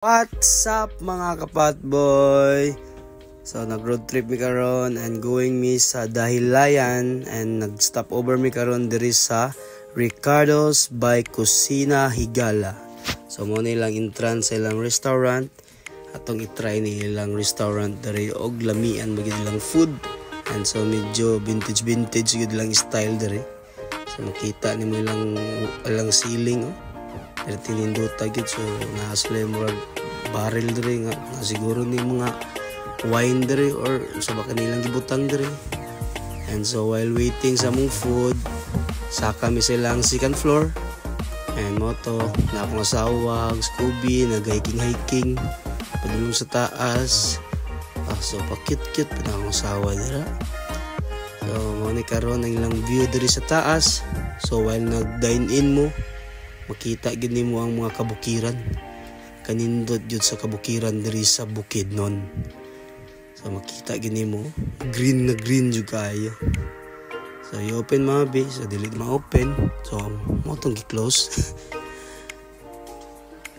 What's up, mga kapatboy? So nag road trip mi karon and going mi sa Dahilayan and nag stop over mi karon diri sa Ricardo's by Kusina Higala. So mo ni ilang entrance sa ilang restaurant. Atong i-try ni ilang restaurant diri og lamian magid ilang food. And so medyo vintage vintage gid lang style diri. So makita nimo ilang ceiling, oh. Pero tinindota gid, so naa sila murag barrel diri nga na siguro ni mga wine diri or sa baka nilang gibutang diri. And so while waiting sa among food, saka mi silang second floor. And mo to na akong asawa, Scooby, nag-hiking hiking padulong sa taas. Ah, so pa cute cute pa na akong asawa dira. So mo ni karon ang ilang view diri sa taas. So while nag dine in mo, makita gid nimo ang mga kabukiran. Kanindot jud sa kabukiran diri sa Bukidnon. So makita gid nimo, green na green jud kaayo. So i-open, mga be, so dili ma-open. So mo tong gi-close.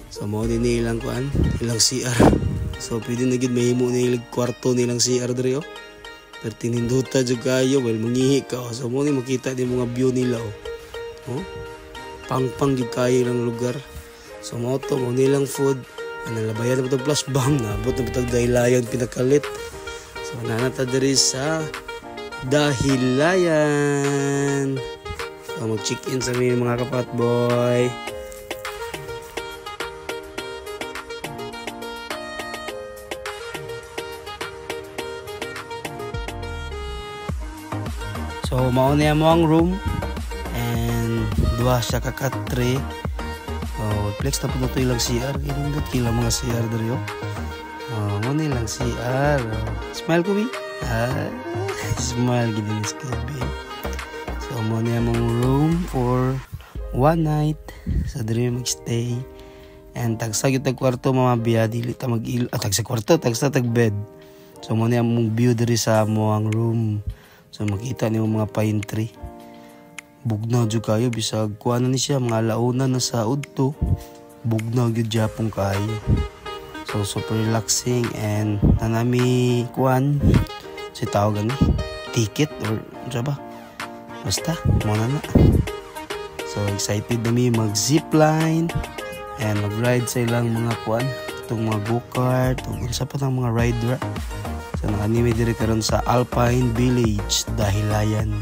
So mo din ilang kuan, ilang CR. So pwede na gid mahimo ni kwarto nilang CR diri, oh. Pero tinindota jud kaayo well mangihi ka, oh. So mo ni makita din mga view nila, oh. Oh. Pangpang gyud kaayo ilang lugar. So mo to mo nilang food. Ang nalabayan na patag plus bam naabot na patag Dahilayan pinakalit. So nanata diri sa Dahilayan. So mag-check-in sa mi, mga kapatboy. So mao niya mo ang room and duha siya ka katre. So flex na po to ilang CR. Inindot kila mga CR diri, oh. Oh, mo ni ilang CR. Oh. Smile ko bi. Ah, smile gid ni Scooby. So mo niya mong room for one night. So diri magstay. And tagsa gyud tag kwarto, mga biya, dili ta mag ah, tagsa kwarto, tagsa tag bed. So mo niya mong view diri sa mo ang room. So makita nimo mga pine tree. Bugnaw jud kayo bisag kuan na ni siya mga launa na sa udto. Bugnaw gyud japon kayo. So super relaxing and nanami kuan si tawag ani ticket or unsa ba? Basta mo na na. So excited na mi mag zipline and mag-ride sa ilang mga kuan, itong mga go-kart ug unsa pa nang mga ride ra. So naanimi diri karon sa Alpine Village, Dahilayan.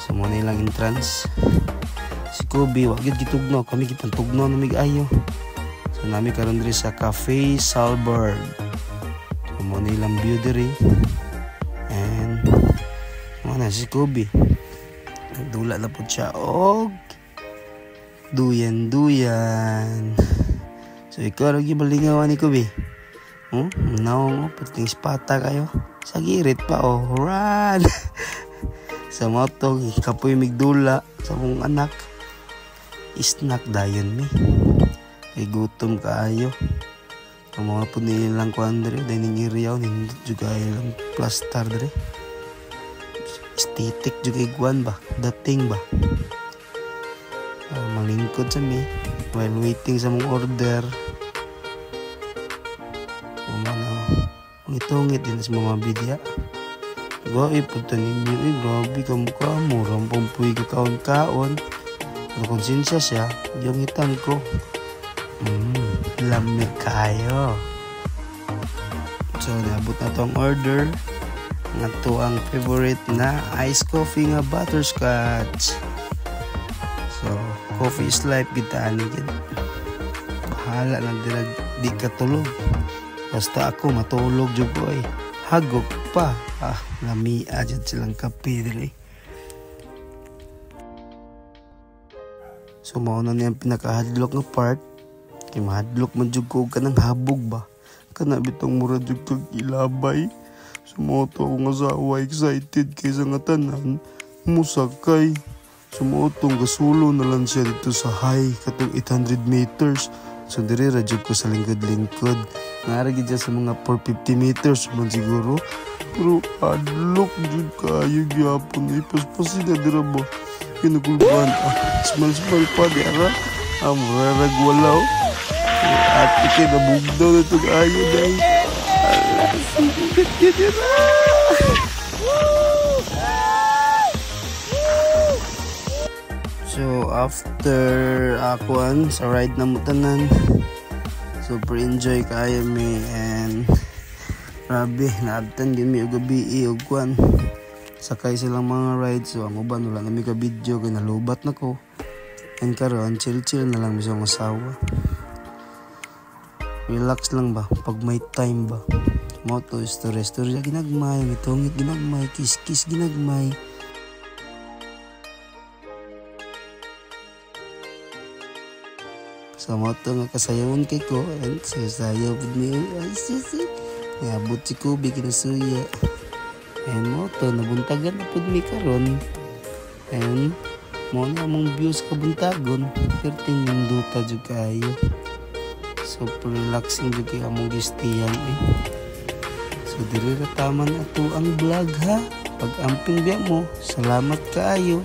So mo na ilang entrance. Si Kobe wa gid gitugnaw, kami gipantugnaw na mig ayo. So nami karon diri sa Cafe Salberg. So mo na ilang view diri. And mo na si Kobe. Nagdula na pud siya og duyan-duyan. So ikaw ra gyud malingaw ni Kobe. Oh, naong, oh, pating spata kayo. Sa girit pa, oh, run. Sa moto, kapoy migdula sa mong anak. Snack dayon mi. Kay gutom kaayo. Ang mga po nilang kuan diri, dining area, nindot jud kaayo lang plaster diri. Aesthetic jud kay kuan ba, dating ba. Malingkod sa mi while waiting sa mong order. Ngitungit din sa mga bidya. Gabi, punta ninyo eh. Grabe ka mukha mo. Rampang puwi ka kaon-kaon. Pero konsensya siya, yung itan ko. Lamig kayo. So, naabot na to ang order. Nga to ang favorite na iced coffee nga butterscotch. So, coffee is life, gitaan ni gid. Bahala na dirag di ka tulog. Basta ako matulog jud ko ay. Hagok pa. Ah, lamia jud silang kape diri. So mao na niya ang pinakahadlok nga part. Kay mahadlok man jud ko og kanang habog ba. Kana bitong mura jud kag ilabay. So mao to akong asawa excited kay sa nga tanan musakay. So mao tong gasulo na lang siya dito sa high katong 800 meters. So diri ra jud ko sa lingkod-lingkod. Naara gid siya sa mga 450 meters man siguro. Pero adlok jud kayo gyapon eh. Paspasin na dira ba. Kinukulban. Ah, small small pa di ara. Ah, murarag wala, oh. Ate kay nabugnaw na itong ayo dahil. Ala, singgit yun yun. So after akuan sa ride na mo tanan, super enjoy kaayo mi and grabe naabtan gyud mi og gabi og kuan, sakay silang mga ride. So ang uban wala na mi ka video kay nalubat na ko, and karon chill chill na lang mi sa akong asawa, relax lang ba pag may time ba. Mo to istorya istorya ginagmay, mitungit ginagmay, kiss kiss ginagmay. So mo to nga kasayawon kay ko and sayo pud mi, ay sisi niabot si Kubi kinasuya, and mo to nabuntagan na pud mi karon, and mo na among views kabuntagon, perting nindota jud kaayo. Super relaxing jud kay among gistiyan eh. So diri ra taman ato ang vlog ha. Pag-amping biya mo, salamat kaayo.